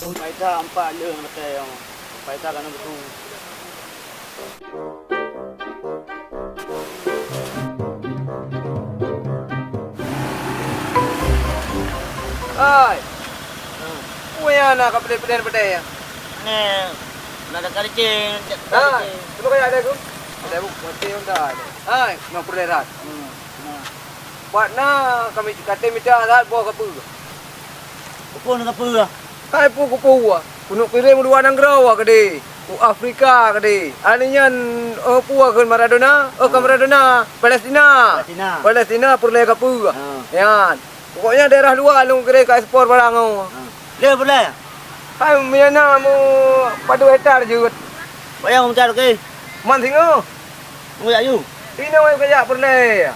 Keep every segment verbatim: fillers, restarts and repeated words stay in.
Paita empat leuh batèe nyoe. Paita kana beutôi. Hai. Peue nyang na ka peudeh-peudeh batèe nyan? Nè, na ka licin, cak ka licin. Hai, teuka kajak adèe ku. Adèe ku, mati honda. Hai, nyoe peureulèe that. Hmm, nah. Pat na kami katé mita that boh kapeue? Peue na kapeue? Hai peue kupeue, keuneuk kirém u luwa nanggroe keudéh, u Afrika keudéh. Hai nyan, oh, peue kheun Maradona, oh, ka Maradona, Palestina. Palestina. Palestina peureulèe kapeue. Ha. Nyan. Pokoknya daerah luwa lôn kirém ka ekspor barang, oh. Ha. Lé peureulèe? Hai, meunyo na meu padum hektar jeuet. Bayang hektar, oke. Man singoh. Meuyak yu. Inoe kajak peureulèe.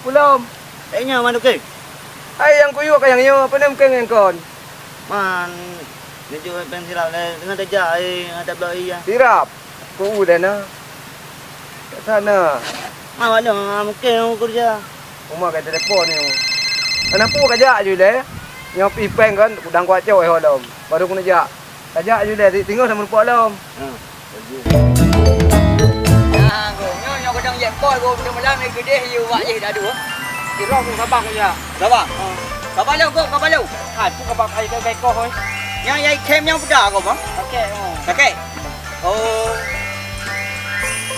Ulôn. Eh, nyoe manok keuh? Hai nyang kuyue ka nyang nyoe, pane mungken ngon kon? Man, neujok péng sirap lé, teungoh tajak, eh, teungoh tabloe, ya. Sirap? Ku u dana. Kat sana. Awak nyoe, mungken u keureuja. Uma ka telepon nyoe. Kenapa kajak ju lé? Nyoe pih péng kan, udang kuat cok eh lom. Baru keuneuk jak. Kajak ju lé, singoh sama rupa lom. Ha. Nah, go. Nyoe, nyoe kadang jek pol go, beutôi malam ni geudeh yu wak jih dadu. Kira ku sabar ku ya. Sabar. Ha. Sabar lom, go, sabar lom. Ha, tu sabar kai kai kai koh, eh. Nyang yai kem nyang peuda go, bang. Okey, ha. Okey. Oh.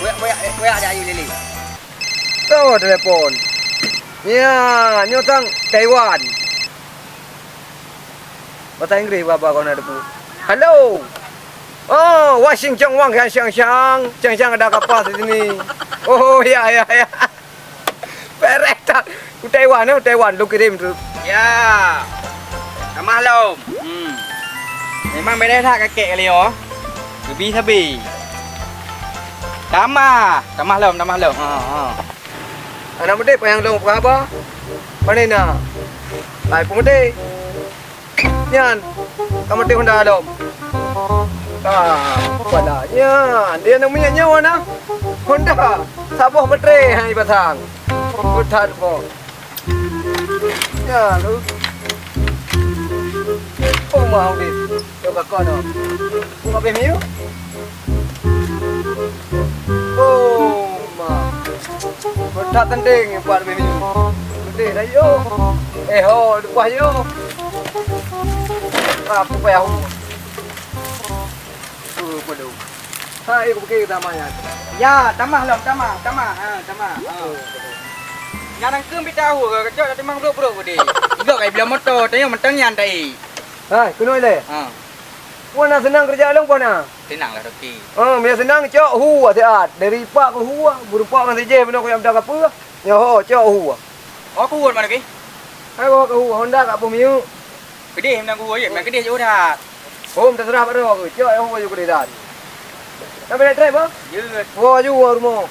Boyak, boyak, boyak ada ayu lele. Tuh, telepon. Ya, nyoe tang Taiwan. Bahasa Inggris baba kau nak debu. Hello. Oh, washing chong wang yang siang siang. Siang siang ada kapal di sini. Oh, ya, ya, ya. Beres tak? U Taiwan, eh, u Taiwan, lu kirim tu. Ya. Tamah lom. Hmm. Memang beres tak kakek kali, oh. Lebih sabi. Tamah. Tamah lom, tamah lom. Ha, ha. Anak muda payang dong apa? Mana nak? Lai pemuda. Nyan, ka maté honda lom. Ah, pala nyan. Dia nak minyak nyawa nah. Honda. Saboh baterai hai pasang. Beuthat boh. Ya, lu. Oh, mau deh. Coba kau noh. Kau habis minyak? Oh, ma. Beuthat teunteng buat bini. Beuteh dah yo. Eh, ho, lepas yo. Apa payah hu? Oh, bodoh. Ha, eh, aku fikir sama ya. Ya, tamah lom, tamah, tamah. Ha, tamah. Ha. Nyan nangkeum pita hu, kacok dah timang brok-brok gede. Igok kai bila moto, tanya mentang nyan tai. Hai, kunoi le. Ha. Puan na senang kerja long puan na. Seunang lah, Toke. Oh, meunyo seunang, cok hu siat. Dari pak keu hu, beureupak ngon sijeh, bunoe keu nyang meudak kapeue. Nyoe ho, cok hu. Oh, kuwon mana, Toke? Hai, ho keu hu, honda ka peue miyueb. Keudeh meunan kuwon, ya, meunan keudeh jauh that. Hom, terserah bak droe keu, cok hu aju keudeh that. Sampai naik trep, ho? Ya. Ho aju, ho rumoh.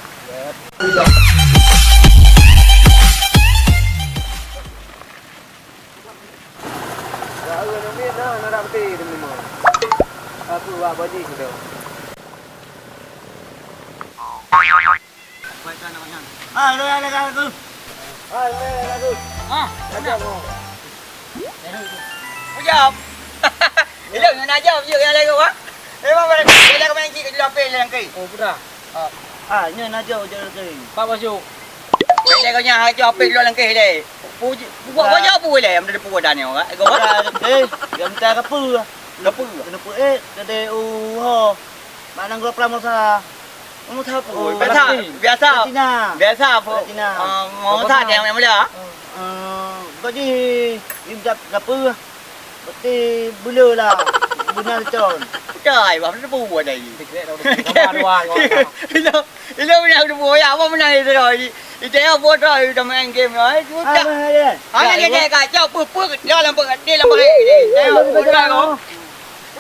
Aku wak baji sudah. Ah, lu yang dekat aku. Ah, lu yang dekat aku. Ah, ada mau. Ujab. Ilok ngon ajab je yang lagu, ha? Memang dia lagu main cik kejut apel yang kai. Oh, putra. Ah, nyoe na jauh jalan kering. Pak Bosuk. Bèk lé gobnyan hai cok apit lôn langkéh lé. Puji, bubuak gobnyan peue lé, meudeh peue dan nyoe, eh, gob? Jalan kering, ya minta kapeue. Kapeue? Keuneuk peuet, geude u ho. Mak nanggroe Pramosa. Pramosa peue? Oh, biasa, biasa. Palatina. Biasa, Pramosa dia yang mulia. Eh, gobnyan minta kapeue. Berarti beu le lah. Beuna leucon. Utai, bah, beutôi peue tadi. Sikrek tau, dua, dua, dua. Ilong, ilong beuna beutôi peue, ya, apa beuna itu tadi? Itu ya, apa tadi, udah main game lah. Itu udah. Apa dia? Hanya dia, dia kacau, peue, peue, dia lampu, dia lampu, dia, dia, udah, kau.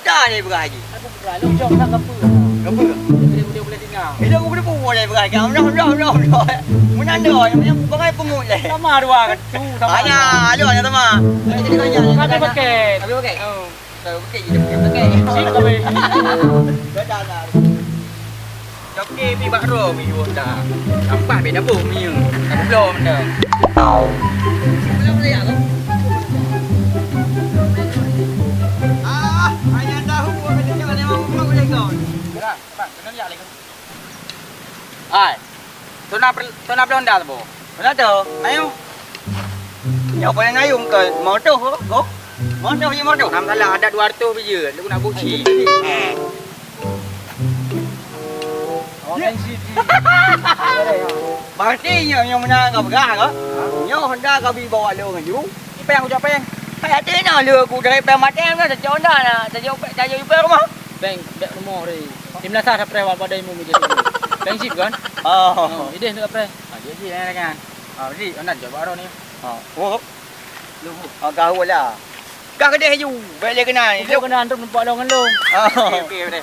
Udah ni, bukan lagi. Aku bukan, lu jom nak apa? Apa? Dia boleh, boleh, boleh tinggal. Ilong beutôi peue, boleh, bukan. Udah, udah, udah, udah. Menanda, yang, yang bukan pengut leh. Sama dua kan? Sama. Ada, ada, ada sama. Kami pakai. Kami pakai. Oh. Kami pakai je, pakai. Sip kami. Dah dah. Tapi pi bak ro mi yo dah. Nampak be dapur mi yo. Aku belum dah. Belum layak tu. Hai. Sona per-, sona bloe Honda saboh. Sona tu. Ayo. Nyoe paléng ayum ke? Moto ho, ho. Moto je moto. Nam salah ada dua ratus biji, lu nak buci. Awak kan siti. Berarti nyoe, nyoe meunan ka peugah ke? Nyoe Honda ka bi bawa lôn ngon ju. Ipeng aku jak peng. Hai hati na lé aku dari peng maté na tajak Honda na, tajak, tajak ipeng rumah. Peng bèk rumoh re. Di meunasah sapreh awak padai mu meujadi. Peng sip kan? Oh. Oh, ideh nak sapreh. Ah, dia sih kan. Ah, jadi Honda jawab baru ni. Ah. Oh. Lu. Ah, gaul lah. Ka keudeh ju, bèk lé keunan. Lu keunan tu nampak lôn ngon lôn. Ah. Okey, okey, boleh.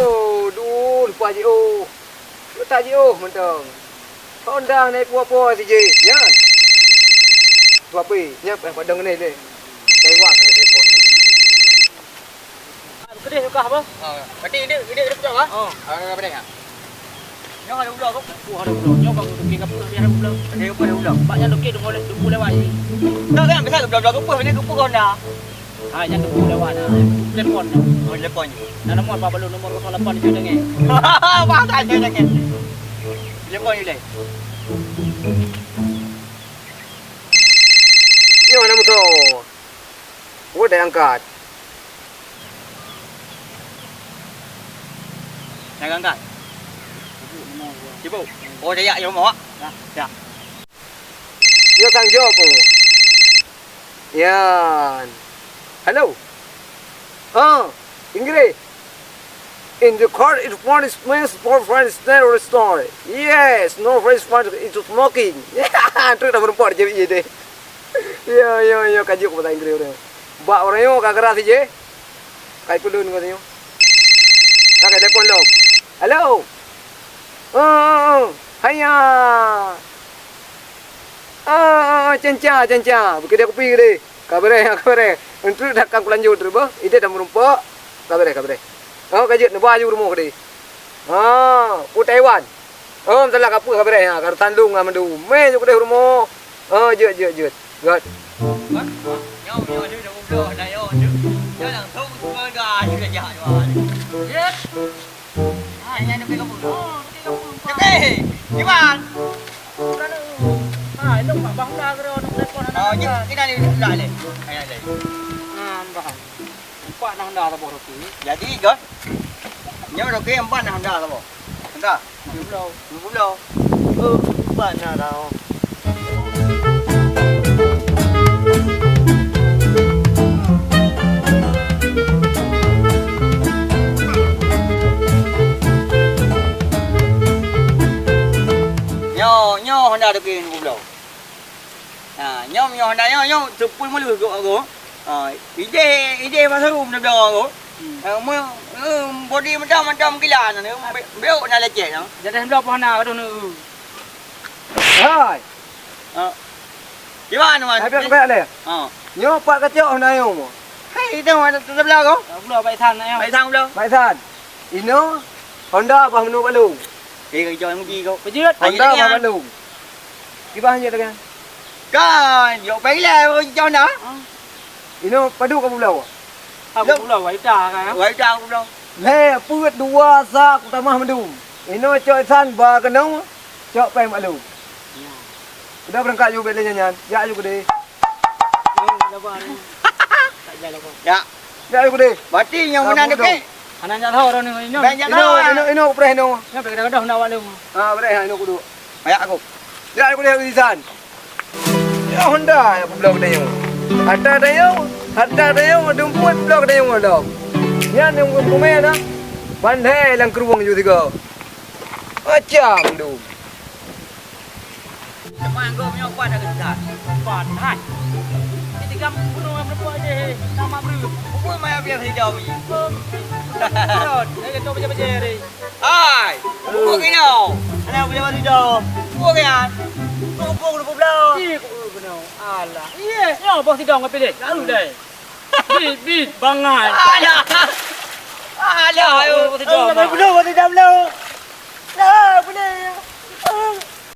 Oh, duh, lupa jiôh. Letak jiôh mantong. Honda naik puwa-puwa sijih, nyan. Tapi, nyan payah padang ni deh. Taiwan. Keudeh suka apa? Oh, berarti dia, dia, dia pecah, ah? Oh. Ah, apa dia? Nyoe ada ular tu. Oh, ada ular. Nyoe bang, okey, kapur, biar ada ular. Ada apa, ada ular? Bak nyan okey, tunggu, tunggu lewat. Tak kan, biasa ular-ular kepus, ni kepus Honda. Ha, nyan tunggu lewat, ha. Telepon. Oh, telepon je. Nah, nomor apa belum? Nomor kosong lapan tujuh dengan. Apa tak ada dengan? Telepon je, Lai. Nyoe nama kau. Oh, dah angkat. Jangan angkat. Sibuk. Oh, dah ya, ya, mau. Ya. Ya. Nyoe sang jaweueb, oh. Yan. Hello. Ah, Inggris. In the court, it punishment for French never story. Yes, no French punch it smoking. Trok dah meureumpok je je deh. Yo, yo, yo, kajuk bahasa Inggris ureueng. Bak ureueng nyoe ka keras je. Kai peulon ngon nyoe. Ka telepon lom. Hello. Oh, oh, oh. Haya. Ah, ah, ah, cenca, cenca. Bukit dia kupi gede. Kabareh, kabareh. Untuk dah kang kulanjut terus bah. Ide dah merumpok. Kabareh, kabareh. Oh, kajut neuba ju rumoh gede. Ha, ku Taiwan. Oh, masalah kapeuh kabareh ha, ka tandong ha mandu. Meh ju gede rumoh. Oh, jeuet, jeuet, jeuet. Jeuet. Nyoe, nyoe, nyoe, nyoe, nyoe, nyoe, nyoe langsung keluarga, nyoe dah, nyoe. Jeuet. Ha, nyan dia pergi kampung. Oh, pergi kampung. Okey, Iwan. Bukan tu. Ha, elok mak bang dah kira orang telepon anak. Oh, jeuet, kita ni pula leh. Ayah leh. Ha, bang. Empat nah dah saboh roki. Jadi, Gon. Nyoe roki empat nah dah saboh. Entah. Tujuh puluh. Tujuh puluh. Oh, empat nah dah. Nyoe, nyoe Honda roki tujuh puluh. Ha, nyoe, nyoe Honda nyoe, nyoe seupôt meuleuh gok aku. Ha, ideh, ideh masa rum dah aku. Hmm. Ha, mu, eh, bodi macam-macam gila na, be-, beuk na lecet na. Jadi dah pernah na, aduh, na. Hai. Ha. Di mana, Wan? Hai, biar, biar leh. Ha. Nyoe pat kacok na nyoe. Hai, itu mana tu sebelah kau? Pula Pak Isan na nyoe. Pak Isan pula. Pak Isan. Inoe Honda bah meunoe balong. Eh, kau jangan muji kau. Peujeuet. Honda bah balong. Kiban jeuet dengan. Kan, yok pai lé, oh, jauh dah. Inoe padub ka pulo. Ka pulo, wai ta kan? Wai ta pulo. Lhèe peuet dua sa kutamah mandum. Inoe cok isan ba keunoe, cok pai maklum. Ya. Udah beurangkat ju bèk lé nyan, nyan. Jak ju keudeh. Eh, sabar, eh. Tak jalan, Bang. Ya. Jak ju keudeh. Berarti nyang meunan tu, Kek? Hana jak lheueh droeneuh nyoe. Bèk jak lheueh. Inoe, inoe, inoe, preh inoe. Nyoe bèk gadôh-gadôh nak awak lé. Ha, preh inoe kudu. Payah aku. Jak ju keudeh, Izan. Ya, Honda nyang peubloe geutanyoe. Harta tanyoe, harta tanyoe, dumpue peubloe geutanyoe lom. Nyan nyang peumè na, ban lhèe lam krueng ju sigoe. Macam tu. Teuma anggô meunyoe pat dah geutat. Pat hai. Di tiga bunoe nyang meureumpok deh, nama breuh. Bukui maya biasa hidau ni. Rot, dah geutot baja-baja deh. Hai, bukui kinoe. Alah, baja baru hidau. Bukui kan? Bukui dua puluh belas. Ih, bukui kinoe. Alah. Iya, nyoe boh sidang ka piléh. Lalu deh. Bit, bit, bangai. Alah. Alah, ayo. Boh sidang. Boh sidang.